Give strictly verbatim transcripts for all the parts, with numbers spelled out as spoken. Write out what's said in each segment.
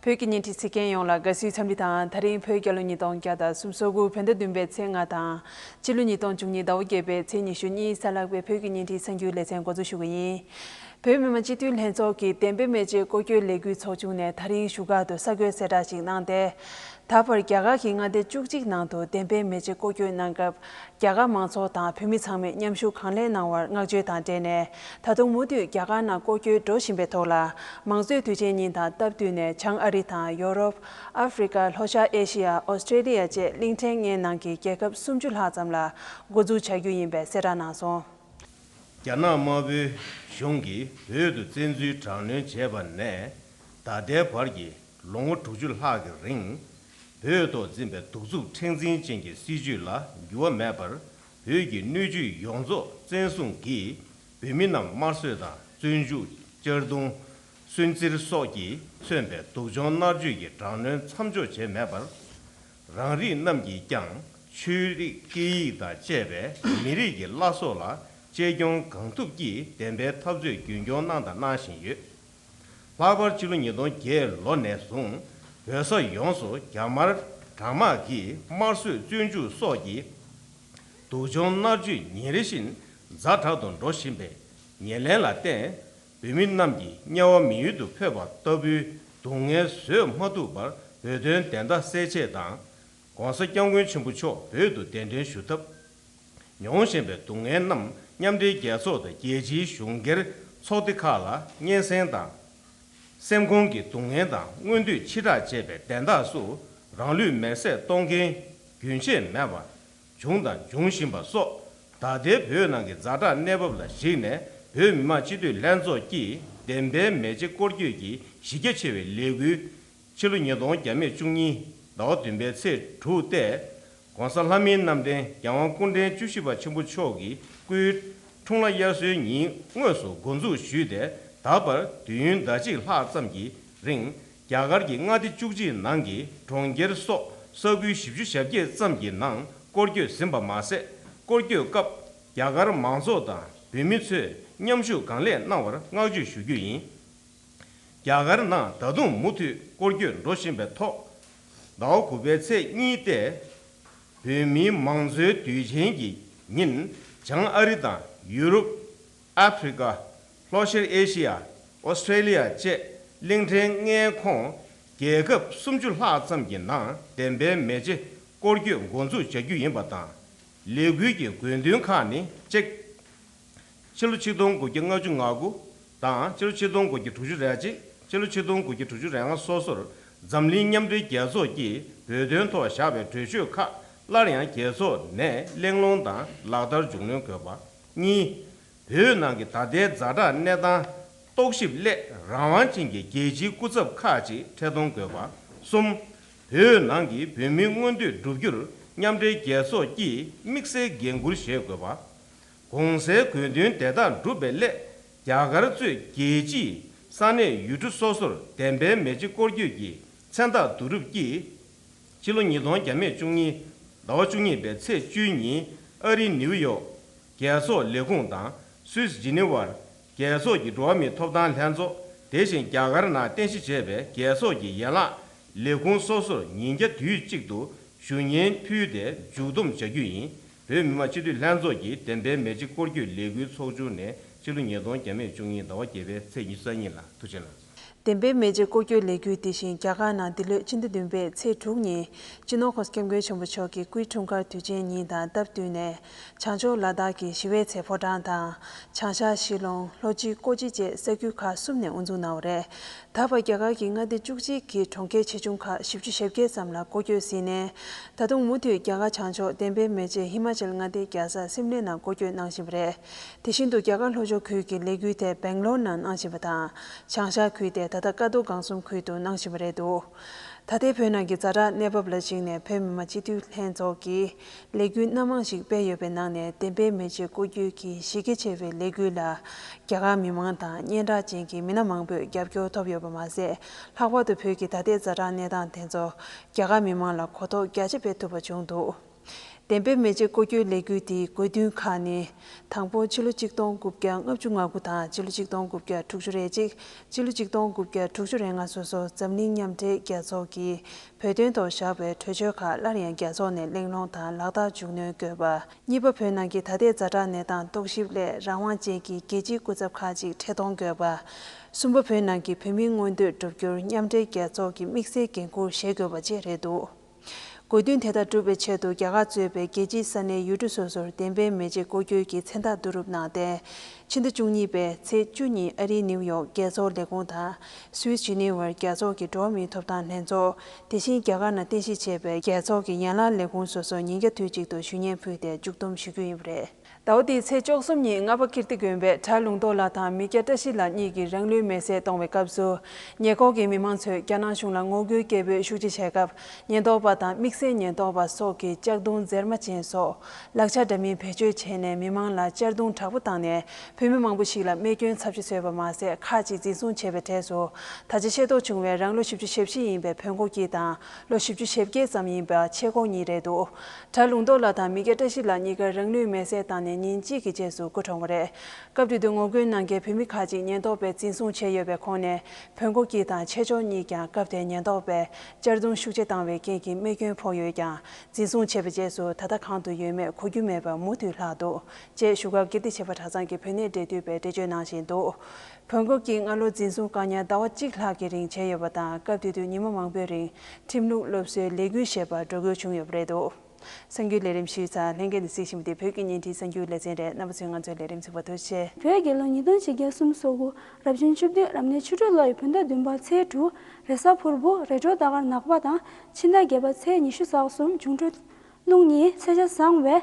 བོད་ཀྱི་བརྙན་འཕྲིན་གཟིགས་མཁན་ཡོངས་ལ་དགའ་བསུའི་འཚམས་འདྲི་དང་། ད་རིང་བོད་རྒྱལ་ལོ་ཉིས་སྟོང་བརྒྱ་དང་སུམ་ཅུ་སོ་དགུ་བོད་ཟླ་བདུན་པའི་ཚེས་ལྔ་དང་། སྤྱི་ལོ་ཉིས་སྟོང་བཅུ་གཉིས་ཟླ་བ་བརྒྱད་པའི་ཚེས་ཉི་ཤུ་གཉིས་གཟའ་ལྷག་པའི་བོད་ཀྱི་བརྙན་འཕྲིན་གསར་འགྱུར་ལེ་ཚན་འགོ་འཛུགས་ཞུ་གི་ཡིན། བོད་མི་མང་སྤྱི་འཐུས་ལྷན་ཚོགས་ཀྱིས་བདེན་པའི་མེ་ལྕེ་སྐོར་སྐྱོད་ལས་འགུལ་ཚོགས་ཆུང་ནས་ད་རིང་བཞུགས་སྒར་དུ་གསར་འགོད་གསལ་བསྒྲགས་ཤིག་གནང་སྟེ། ད་བར་རྒྱ་གར་གྱི་མངའ་སྡེ་བཅུ་གཅིག་ནང་དུ་བདེན་པའི་མེ་ལྕེ་སྐོར་སྐྱོད་གནང་སྐབས། རྒྱ་གར་མང་ཚོགས་དང་བོད་མི་ཚང་མས་མཉམ་ཞུགས་གང་ལེགས་གནང་བར་བསྔགས་བརྗོད་དང་འབྲེལ་ནས། ད་དུང་མུ་མཐུད་རྒྱ་གར་ནང་སྐོར་སྐྱོད་འགྲོ་བཞིན་པའི་ཐོག་ལ། མང་གཙོའི་དུས་ཆེན་ཉིན་དང་སྟབས་བསྟུན་ནས་བྱང་ཨ་རི་དང་ཡོ་རོབ། ཨ་ཧྥེ་རི་ཀ། ལྷོ་ཤར་ཨེ་ཤི་ཡ། ཨོ་སི་ཀྲེ་ལི་ཡ་བཅས་གླིང་ཕྲན་ལྔའི་ནང་གི་རྒྱལ་ཁབ་སུམ་ཅུ་ལྷག་ཙམ་ལ་འགོ་འཛུགས་བྱ་རྒྱུ་ཡིན་པའི་གསལ་བསྒྲགས་གནང་སོང་། རྒྱ་ནག་དམར་པོའི་གཞུང་གིས་བོད་དུ་བཙན་འཛུལ་དྲག་གནོན་བྱས་པ་ནས་ད་ལྟའི་བར་གྱི་ལོ་ངོ་དྲུག་ཅུ་ལྷག་གི་རིང་། བོད་ཐོག་འཛིན་པའི་གདུག་རྩུབ་མཁྲེགས་འཛིན་ཅན་གྱི་སྲིད་བྱུས་ལ་འགྱུར་བ་མེད་པར། བོད་ཀྱི་སྣོད་བཅུད་ཡོངས་རྫོགས་བཙན་བཟུང་གིས་བོད་མི་རྣམས་དམར་གསོད་དང་བཙོན་འཇུག་གཅར་རྡུང་། སུན་གཙེར་སོགས་ཀྱིས་མཚོན་པའི་སྡུག་སྦྱོང་མནར་གཅོད་ཀྱི་དྲག་གནོན་མཚམས་འཇོག་བྱས་མེད་པར། རང་རིགས་རྣམས་ཀྱིས་ཀྱང་ཆོས་རིག་སྐད་ཡིག་དང་བཅས་པའི་མི་རིགས་ཀྱི་བླ་སྲོག་ལ་གཅེས་སྐྱོང་གང་ཐུབ་ཀྱིས་བདེན་པའི་འཐབ་རྩོད་རྒྱུན་སྐྱོང་གནང་དང་གནང་བཞིན་ཡོད། ལྷག་པར་ཕྱི་ལོ་ཉིས་སྟོང་བརྒྱད་ལོ་ནས་བཟུང་བོད་ས་ཡོངས་སུ་རྒྱ་དམར་དྲག་དམག་གིས་དམར་གསོད་བཙོན་འཇུག་སོགས་ཀྱི་སྡུག་སྦྱོང་མནར་གཅོད་ཉིན་རེ་བཞིན་ཛ་དྲག་ཏུ་འགྲོ་བཞིན་པའི་ཉེར་ལེན་ལ་བརྟེན། བོད་མི་རྣམས་ཀྱི་དམྱལ་བ་མི་ཡུལ་དུ་འཕོས་པ་ལྟ་བུའི་སྡུག་བསྔལ་བཟོད་མ་ཐུབ་པར་བོད་དོན་བདེན་མཐའ་གསལ་ཆེད་དང་། ༸གོང་ས་༸སྐྱབས་མགོན་ཆེན་པོ་མཆོག་བོད་དུ་གདན་འདྲེན་ཞུ་ཐབས། མྱོང་བཞིན་པའི་སྡུག་བསྔལ་རྣམས་མཉམ་འབྲེལ་རྒྱལ་ཚོགས་དང་རྒྱལ་སྤྱིའི་གཞུང་སྒེར་ཚོགས་སྡེ་ཁག་ལ་སྙན་སེང་དང་། སེམས་ཁོང་གི་སྡུག་བསྔལ་དང་མངོན་འདོད་ཕྱིར་བསྒྲགས་བྱས་པའི་དན་རྟགས་སུ་རང་ལུས་མེར་སྲེག་གཏོང་མཁན་རྒྱུན་ཆད་མེད་པ་བྱུང་དང་འབྱུང་བཞིན་པ་སོགས། ད་ལྟའི་བོད་ནང་གི་ཛ་དྲག་གནས་བབ་ལ་གཞིགས་ནས་བོད་མི་མང་སྤྱི་འཐུས་ལྷན་ཚོགས་ཀྱིས་བདེན་པའི་མེ་ལྕེ་སྐོར་སྐྱོད་ཀྱི་གཞི་རྒྱ་ཆེ་བའི་ལས་འགུལ། ཕྱི་ལོ་ཉིས་སྟོང་བརྒྱ་མེད་བཅུ་གཉིས་ཟླ་བ་བདུན་པའི་ཚེས་དྲུག་སྟེ། ༸གོང་ས་ལྷ་མིའི་རྣམ་འདྲེན་རྒྱལ་དབང་སྐུ་ཕྲེང་བཅུ་བཞི་པ་ཆེན་པོ་མཆོག་གི་སྐུའི་འཁྲུངས་ལྷ་དབྱར་གསོལ་ཉིན་དངོས་སུ་འགོ་འཛུགས་ཞུས་ཏེ། ད་བར་དུས་ཡུན་ཟླ་གཅིག་ལྷག་ཙམ་གྱི་རིང་རྒྱ་གར་གྱི་མངའ་སྡེ་བཅུ་གཅིག་ནང་གི་གྲོང་ཁྱེར་སོགས་ས་ཁུལ་བཞི་བཅུ་ཞེ་བརྒྱད་ཙམ་གྱི་ནང་སྐོར་སྐྱོད་ཟིན་པ་མ་ཟད། སྐོར་སྐྱོད་སྐབས་རྒྱ་གར་མང་ཚོགས་དང་བོད་མི་ཚོས་མཉམ་ཞུགས་གང་ལེགས་གནང་བར་བསྔགས་བརྗོད་ཞུ་རྒྱུ་ཡིན། རྒྱ་གར་ནང་ད་དུང་མུ་མཐུད་སྐོར་སྐྱོད་འགྲོ་བཞིན་པའི་ཐོག་ཟླ་བ་དགུ་པའི་ཚེས་གཉིས་ཏེ། བོད་མིའི་མང་གཙོའི་དུས་ཆེན་གྱི་ཉིན་བྱང་ཨ་རི་དང་ཡུ་རོབ། ཨ་ཧྥེ་རི་ཀ། ལྷོ་ཤར་ཨེ་ཤི་ཡ། ཨོ་སི་ཀྲེ་ལི་ཡ་བཅས་གླིང་ཕྲན་ལྔའི་ཁོངས་རྒྱལ་ཁབ་སུམ་ཅུ་ལྷག་ཙམ་གྱི་ནང་བདེན་པའི་མེ་ལྕེ་སྐོར་སྐྱོད་འགོ་འཛུགས་བྱ་རྒྱུ་ཡིན་པ་དང་། ལས་འགུལ་གྱི་དགོས་འདུན་ཁག་ནི་གཅིག་ཕྱི་ལོ་ཆིག་སྟོང་དགུ་བརྒྱ་ལྔ་བཅུ་ང་དགུ་དང་ཕྱི་ལོ་ཆིག་སྟོང་དགུ་བརྒྱ་དྲུག་ཅུ་རེ་གཅིག་ཕྱི་ལོ་ཆིག་སྟོང་དགུ་བརྒྱ་དྲུག་ཅུ་རེ་ལྔ་སོ་སོར་འཛམ་གླིང་མཉམ་འབྲེལ་རྒྱལ་ཚོགས་ཀྱིས་བོད་དོན་ཐོག་བཞག་པའི་གྲོས་ཆོད་ཁག་སླར་ཡང་རྒྱལ་ཚོགས་ནས་གླེང་སློང་དང་ལག་བསྟར་མཇུག་སྣོན་དགོས་པ། གཉིས། བོད་ནང་གི་ད་ལྟའི་ཛ་དྲག་གནས་སྟངས་རྟོག་ཞིབ་སླད་རང་དབང་ཅན་གྱི་རྒྱལ་སྤྱིའི་སྐུ་ཚབ་ཁག་ཅིག་འཕྲལ་གཏོང་དགོས་པ། གསུམ། བོད་ནང་གི་བོད་མིའི་མངོན་འདོད་བསྒྲུབ་རྒྱུར་མཉམ་འབྲེལ་རྒྱལ་ཚོགས་ཀྱིས་དམིགས་བསལ་འགན་འཁུར་བཞེས་དགོས་པ། གོང་གསལ་དགོས་འདུན་དེ་དག་འགྲུབ་པའི་སླད་རྒྱ་གར་གཙོས་རྒྱལ་སྤྱིའི་ས་གནས་ཡུལ་གྲུ་སོ་སོར་བདེན་པའི་མེ་ལྕེ་སྐོར་སྐྱོད་ཀྱི་མཚན་རྟགས་བསྡུ་རུབ་ཀྱིས། ཕྱི་ལོ་ཉིས་སྟོང་བརྒྱ་མེད་བཅུ་གཉིས་ཟླ་བ་བཅུ་གཉིས་པའི་ཚེས་བཅུའི་ཉིན་ཨ་རིའི་ནིའུ་ཡོག་རྒྱལ་ཚོགས་ལས་ཁུངས་དང་སུད་སི་ཇི་ནི་ཝར་རྒྱལ་ཚོགས་ཀྱི་འགྲོ་བ་མིའི་ཐོབ་ཐང་ལྷན་ཚོགས། དེ་བཞིན་རྒྱ་གར་ནང་རྟེན་གཞི་བྱས་པའི་རྒྱལ་ཚོགས་ཀྱི་ཡན་ལག་ལས་ཁུངས་སོ་སོར་ཉིན་བརྒྱ་དུས་གཅིག་ཏུ་ཞུ་སྙན་ཕུལ་ཏེ་མཇུག་བསྡོམས་བྱ་རྒྱུ་ཡིན། བོད་མི་མང་སྤྱི་འཐུས་ལྷན་ཚོགས་ཀྱི་བདེན་པའི་མེ་ལྕེ་སྐོར་སྐྱོད་ལས་འགུལ་ཚོགས་ཆུང་ནས་ཕྱི་ལོ་ཉིས་སྟོང་བརྒྱ་མེད་བཅུ་གཉིས་ཟླ་བ་བརྒྱད་པའི་ཚེས་ཉི་ཤུ་རྩ་གཉིས་ལ། ཐུགས་རྗེ་གནང་། བདེན་པའི་མེ་ལྕེ་སྐོར་སྐྱོད་ལས་འགུལ་དེ་བཞིན་རྒྱ་གར་ནང་འདི་ལོའི་ཕྱི་ཟླ་བདུན་པའི་ཚེས་དྲུག་ཉིན་སྤྱི་ནོར་༸གོང་ས་༸སྐྱབས་མགོན་ཆེན་པོ་མཆོག་གི་སྐུའི་འཁྲུངས་སྐར་དུས་ཆེན་ཉིན་དང་སྟབས་བསྟུན་ནས་བྱང་ཕྱོགས་ལ་དྭགས་ཀྱི་ཞི་བའི་ཚལ་ཕོ་བྲང་དང་། བྱང་ཤར་ཤི་ལོང་། ལྷོ་སྤྱི་ཀོ་ཅི་བཅས་ས་ཁུལ་ཁག་གསུམ་ནས་དབུ་འཛུགས་གནང་བ་རེད། ད་བར་རྒྱ་གར་གྱི་མངའ་སྡེ་བཅུ་གཅིག་གི་གྲོང་ཁྱེར་ཆེ་ཆུང་ཁག་བཞི་བཅུ་ཞེ་བརྒྱད་ཙམ་ལ་སྐོར་སྐྱོད་ཟིན་ནས། ད་དུང་མུ་མཐུད་རྒྱ་གར་བྱང་ཕྱོགས་བདེན་པའི་མེ་ལྕེ་ཧི་མ་ཅལ་མངའ་སྡེའི་རྒྱལ་ས་སིམ་ལའི་ནང་སྐོར་སྐྱོད་གནང་བཞིན་པ་རེད། དེ་བཞིན་དུ་རྒྱ་གར་ལྷོ་ཕྱོགས་ཁུལ་གྱི་ལས་འགུལ་དེ་སྦེང་ལོར་ནང་གནང་བཞིན་པ་དང་། བྱང་ཤར་ཁུལ་དེ་ད་ལྟ་ཀ་རྡོར་སྒང་གསུམ་ཁུལ་དུ་གནང་བཞིན་པ་རེད་འདུག་ད་ལྟའི་བོད་ནང་གི་ཛ་དྲག་གནས་བབ་ལ་གཞིགས་ནས་བོད་མི་མང་སྤྱི་འཐུས་ལྷན་ཚོགས་ཀྱིས་ལས་འགུལ་སྣ་མང་ཞིག་སྤེལ་ཡོད་པའི་ནང་ནས་བདེན་པའི་མེ་ལྕེ་སྐོར་སྐྱོད་ཀྱི་གཞི་རྒྱ་ཆེ་བའི་ལས་འགུལ་ལ་རྒྱ་གར་མི་མང་དང་སྙན་གྲགས་ཅན་གྱི་མི་སྣ་མང་པོས་རྒྱབ་སྐྱོར་ཐོབ་ཡོད་པ་མ་ཟད། ལྷག་པར་དུ་བོད་ཀྱི་ད་ལྟའི་ཛ་དྲག་གནས་སྟངས་དེ་ཚོ་རྒྱ་གར་མི་མང་ལ་གོ་རྟོགས་རྒྱ་ཆེ་སྤེལ་ཐུབ་པ་བྱུང་འདུག་བདེན་པའི་མེ་ལྕེ་བཀོལ་སྐྱོད་ལས་འགུལ་དེའི་དགོས་འདུན་ཁག་ནི། དང་པོ། ཕྱི་ལོ་ཆིག་སྟོང་དགུ་བརྒྱ་ལྔ་བཅུ་ང་དགུ་དང་ཕྱི་ལོ་ཆིག་སྟོང་དགུ་བརྒྱ་དྲུག་ཅུ་རེ་གཅིག་ཕྱི་ལོ་ཆིག་སྟོང་དགུ་བརྒྱ་དྲུག་ཅུ་རེ་ལྔ་སོ་སོ་འཛམ་གླིང་མཉམ་འབྲེལ་རྒྱལ་ཚོགས་ཀྱིས་བོད་དོན་ཐོག་བཞག་པའི་གྲོས་ཆོད་ཁག་སླར་ཡང་རྒྱལ་ཚོགས་ནས་གླེང་སློང་དང་ལག་བསྟར་མཇུག་སྣོན་དགོས་པ། གཉིས་པ། བོད་ནང་གི་ད་ལྟའི་ཛ་དྲག་གནས་སྟངས་རྟོག་ཞིབ་སླད་རང་དབང་ཅན་གྱི་རྒྱལ་སྤྱིའི་སྐུ་ཚབ་ཁག་ཅིག་འཕྲལ་གཏོང་དགོས་པ། གསུམ་པ། བོད་ནང་གི་བོད་མིའི་མངོན་འདོད་བསྒྲུབ་རྒྱུར་མཉམ་འབྲེལ་རྒྱལ་ཚོགས་ཀྱི་དམིགས་བསལ་འགན་འཁུར་བཞེས་དགོས་པ་བཅས་རེད་འདུག་དགོས་འདུན་དེ་དག་བསྒྲུབ་པའི་ཆེད་དུ་རྒྱ་གར་གཙོས་པའི་རྒྱལ་སྤྱིའི་ས་གནས་ཡུལ་གྲུ་སོ་སོར་བདེན་པའི་མེ་ལྕེ་བཀོལ་སྐྱོད་ཀྱི་མཚན་རྟགས་བསྡུ་རུབ་གནང་སྟེ། ཕྱི་ཟླ་བཅུ་གཉིས་པའི་ཚེས་བཅུ་ཉིན་ཨ་རིའི་ནིའུ་ཡོག་རྒྱལ་ཚོགས་ལས་ཁུངས་དང་སུད་སི་ཇི་ནི་ཝར་རྒྱལ་ཚོགས་ཀྱི་འགྲོ་བ་མིའི་ཐོབ་ཐང་ལྷན་ཚོགས། དེ་བཞིན་རྒྱ་གར་ནང་རྟེན་གཞི་བྱས་པའི་རྒྱལ་ཚོགས་ཀྱི་ཡན་ལག་ལས་ཁུངས་སོ་སོར་ཉིན་བརྒྱ་དུས་གཅིག་ཏུ་ཞུ་སྙན་ཕུལ་ཏེ་མཇུག་བསྡོམས་ཞུ་རྒྱུ་ཡིན་པ་རེད། ཟླ་བ་འདིའི་ཚེས་བཅུ་གསུམ་ཉིན་རྔ་པ་ཀིར་ཏི་དགོན་པའི་གྲྭ་ལུང་རྟོགས་ལགས་དང་མི་སྐྱ་བཀྲ་ཤིས་ལགས་གཉིས་ཀྱིས་རང་ལུས་མེར་སྲེག་གཏོང་བའི་སྐབས་སུ། ཉེ་འཁོར་གྱི་མི་མང་ཚོས་རྒྱ་ནག་གཞུང་ལ་ངོ་རྒོལ་སྐད་འབོད་ཤུགས་ཆེ་བྱས་སྐབས། ཉེན་རྟོག་པ་དང་དམིགས་བསལ་ཉེན་རྟོག་པ་སོགས་ཀྱིས་གཅར་རྡུང་འཛེར་མ་ཅན་སོགས་ལག་ཆ་འདྲ་མིན་བེད་སྤྱོད་བྱས་ནས་མི་མང་ལ་གཅར་རྡུང་དྲག་པོ་བཏང་ནས། བོད་མི་མང་པོ་ཞིག་ལ་རྨས་སྐྱོན་ཚབས་ཆེ་བཟོས་པ་མ་ཟད། ཁག་ཅིག་འཛིན་བཟུང་བྱས་པའི་གྲས་སུ། ད་ཆ་ཤེས་རྟོགས་བྱུང་བའི་རང་ལོ་བཞི་བཅུ་ཞེ་བཞི་ཡིན་པའི་བོན་སྒོ་སྐྱིད་དང་ལོ་བཞི་བཅུ་ཞེ་བརྒྱད་ཙམ་ཡིན་པ་ཆེ་ཁོག་གཉིས་རེད་འདུག་གྲྭ་ལུང་རྟོགས་ལགས་དང་མི་སྐྱ་བཀྲ་ཤིས་ལགས་གཉིས་ཀ་རང་ལུས་མེར་སྲེག་བཏང་ནས་ཉིན་གཅིག་གི་རྗེས་སུ་སྐུ་གྲོངས་པ་རེད། སྐབས་དེ་དུས་ངོ་རྒོལ་གནང་མཁན་བོད་མི་ཁག་ཅིག་ཉེན་རྟོག་པས་འཛིན་བཟུང་བྱས་ཡོད་པའི་ཁོངས་ནས། བོན་སྒོ་སྐྱིད་དང་ཆེ་མཆོག་གཉིས་ཀྱང་སྐབས་དེར་ཉེན་རྟོག་པས་གཅར་རྡུང་ཤུགས་ཆེ་བཏང་བའི་རྐྱེན་གྱིས་རྨས་སྐྱོན་ཕོག་ཡོད་ཀྱང་། འཛིན་བཟུང་བྱས་པའི་རྗེས་སུ་ད་ལྟ་གང་དུ་ཡོད་མེད་གོ་རྒྱུ་མེད་པར་མུ་མཐུད་ལྷག་འདུག་ཅེས་བཞུགས་སྒར་ཀིརྟི་བྱེས་པ་གྲྭ་ཚང་གི་བོད་གནས་འབྲེལ་མཐུད་པས་འགྲེལ་བརྗོད་གནང་བཞིན་འདུག་བོན་སྒོ་སྐྱིད་སྔ་ལོ་འཛིན་བཟུང་བཀག་ཉར་ཟླ་བ་གཅིག་ལྷག་གི་རིང་བྱས་ཡོད་པ་དང་། སྐབས་དེ་དུས་ཉི་མ་མང་པོའི་རིང་ཁྲིམས་ལུགས་སློབ་གསོའི་ལས་འགུལ་ཞེས་པར་འགྲོ་དགོས་བྱུང་ཡོད་པ་རེད་འདུག་གསར་འགྱུར་ལས་རིམ་ཞུས་ཚར། ལྷན་རྒྱས་ནས་གཟིགས་བཞིན་པ་དེ་བོད་ཀྱི་བརྙན་འཕྲིན་གསར་འགྱུར་ལེ་ཚན་རེད། རྣམ་པ་ཚོས་ང་ཚོའི་ལས་རིམ་གཟིགས་པར་ཐུགས་རྗེ་ཆེ། བོད་རྒྱལ་ལོ་ཉིས་སྟོང་ཆིག་བརྒྱ་སུམ་ཅུ་སོ་དགུ་རབ་བྱུང་བཅུ་བདུན་རབ་གནས་ཆུ་སྦྲུལ་ལོ་ཡི་བོད་ཟླ་བདུན་པ་ཚེས་དྲུག་རེས་གཟའ་ཕུར་བུ། རེས་འགྲོགས་ཟླ་སྐར་ནག་པ་དང་། ཕྱི་ཟླ་བརྒྱད་པ་ཚེས་ཉི་ཤུ་རྩ་གསུམ་འབྱུང་འཕྲོད་རླུང་གཉིས། ཚེས་ཆ་བཟང་བས་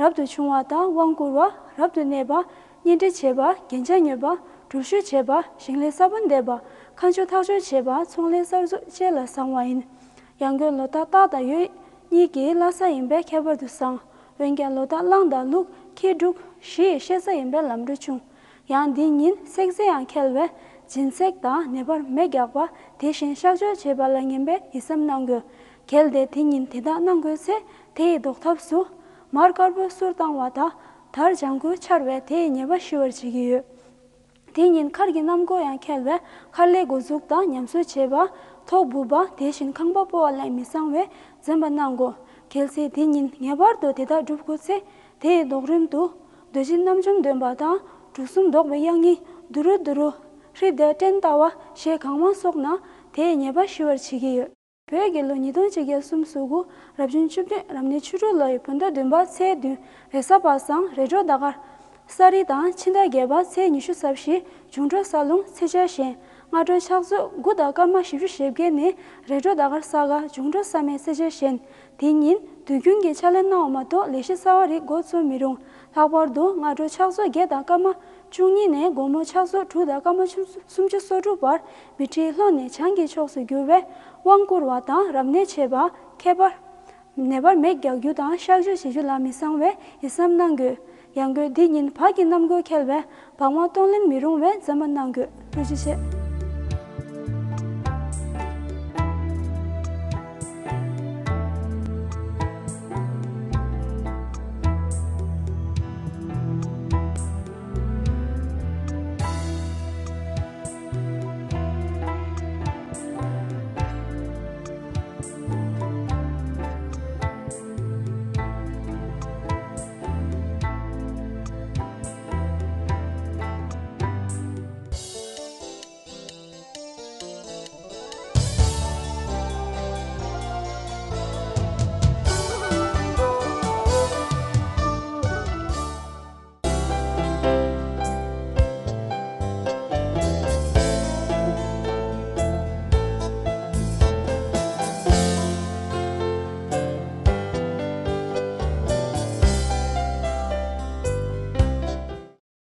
རབ་ཏུ་བྱུང་བ་དང་། དབང་བསྐུར་བ། རབ་ཏུ་གནས་པ། གཉེན་སྒྲིག་བྱེད་པ། རྒྱན་ཆ་ཉོས་པ། སྒྲུབ་ཞུ་བྱེད་པ། ཞིང་ལས་ས་བོན་འདེབས་པ། ཁ་མཆུ་ཐག་གཅོད་བྱེད་པ། ཚོང་ལས་གསར་འཛུགས་བཅས་ལ་བཟང་བ་ཡིན། ཡང་སྒོས་ལོ་རྟགས་སྟག་དང་ཡོས་གཉིས་ཀྱི་བླ་གཟའ་ཡིན་པས་ཁྱད་པར་དུ་བཟང་། འོན་ཀྱང་ལོ་རྟགས་གླང་དང་ཀླུ། ཁྱི། འབྲུག་བཞི་ཡི་གཤེད་གཟའ་ཡིན་པས་ལམ་འགྲོ་ཆུང་། ཡང་འདི་ཉིན་བསྲེག་རྫས་ཡང་ཁེལ་བས་སྦྱིན་སྲེག་དང་ནད་པར་མེ་རྒྱག་པ། དེ་བཞིན་གཤག་བཅོས་བྱེད་པ་ལ་ངན་པས་ཡིད་བསམ་གནང་དགོས། གལ་ཏེ་དེ་ཉིན་དེ་དག་གནང་དགོས་ཚེ། དེ་ཡི་བཟློག་ཐབས་སུ། མར་དཀར་པོ་གསུར་བཏང་བ་དང་། དར་ལྗང་གུ་འཕྱར་བས་དེ་ཡི་ཉེས་པ་ཞི་བར་བྱེད་ཀྱི་ཡོད། དེ་ཉིན་མཁར་གྱི་གནམ་སྒོ་ཡང་ཁེལ་བས་མཁར་ལས་འགོ་འཛུགས་དང་ཉམས་གསོ་བྱེད་པ། ཐོག་སྦུབས་པ། དེ་བཞིན་ཁང་པ་སྤོ་བ་ལས་མི་བཟང་བས་འཛེམ་པ་གནང་དགོས། གལ་སྲིད་དེ་ཉིན་ངེས་པར་དུ་དེ་དག་སྒྲུབ་དགོས་ཚེ། དེ་ཡི་ལྡོག་རིམ་དུ། འདོད་སྦྱིན་རྣམ་འཇོམས་འདོན་པ་དང་། གྲུ་གསུམ་བཟློག་པའི་དབྱངས་ཉིད་དུ་རུ་དུ་རུ། ཧྲཱིཿདེ་ཊཱན་ཏ་ཝ་ཞེས་གང་མང་བསྲོགས་ན་དེའི་ཉེས་པ་ཞི་བར་བྱེད་ཀྱི་ཡོད། བོད་རྒྱལ་ལོ་ཉིས་སྟོང་ཆིག་བརྒྱ་སུམ་ཅུ་སོ་དགུ་རབ་བྱུང་བཅུ་བདུན་རབ་གནས་ཆུ་སྦྲུལ་ལོ་ཡི་བོད་ཟླ་བདུན་པ་ཚེས་བདུན་རེས་གཟའ་པ་སངས། རེས་འགྲོགས་ཟླ་སྐར་ས་རི་དང་། ཕྱི་ཟླ་བརྒྱད་པ་ཚེས་ཉི་ཤུ་རྩ་བཞི་འབྱུང་འཕྲོད་ས་རླུང་ཚེས་ཆ་གཞན། སྔ་དྲོ་ཕྱག་ཚོད་དགུ་དང་སྐར་མ་བཞི་བཅུ་ཞེ་བརྒྱད་ནས། རེས་འགྲོགས་ཟླ་སྐར་ས་ག་འབྱུང་འཕྲོད་ས་མེད་ཚེས་ཆ་གཞན། དེ་ཉིན་དུས་རྒྱུན་གྱི་ཕྱག་ལས་གནང་བ་མ་གཏོགས་ལས་གཞི་གསར་བ་རིགས་འགོ་བཙུགས་མི་རུང་། ལྷག་པར་དུ་སྔ་དྲོ་ཕྱག་ཚོད་བརྒྱད་དང་སྐར་མ་བཅུ་གཉིས་ནས་དགོང་མོ་ཕྱག་ཚོད་དྲུག་དང་སྐར་མ་སུམ་ཅུ་སོ་དྲུག་བར་མི་ཁྲི་ལྷོ་ནས་བྱང་གི་ཕྱོགས་སུ་འགྱུར་བས། དབང་བསྐུར་བ་དང་རབ་གནས་བྱེད་པ། ཁྱད་པར་ནད་པར་མེ་རྒྱག་རྒྱུ་དང་གཤག་བཅོས་བྱེད་རྒྱུ་ལ་མི་བཟང་བས་ཡིད་བསམ་གནང་དགོས། ཡང་སྒོས་འདི་ཉིན་བག་གི་གནམ་སྒོ་ཁེལ་བས་བག་མ་གཏོང་ལེན་མི་རུང་བས་འཛེམ་པ་གནང་དགོས། ཐུགས་རྗེ་ཆེ།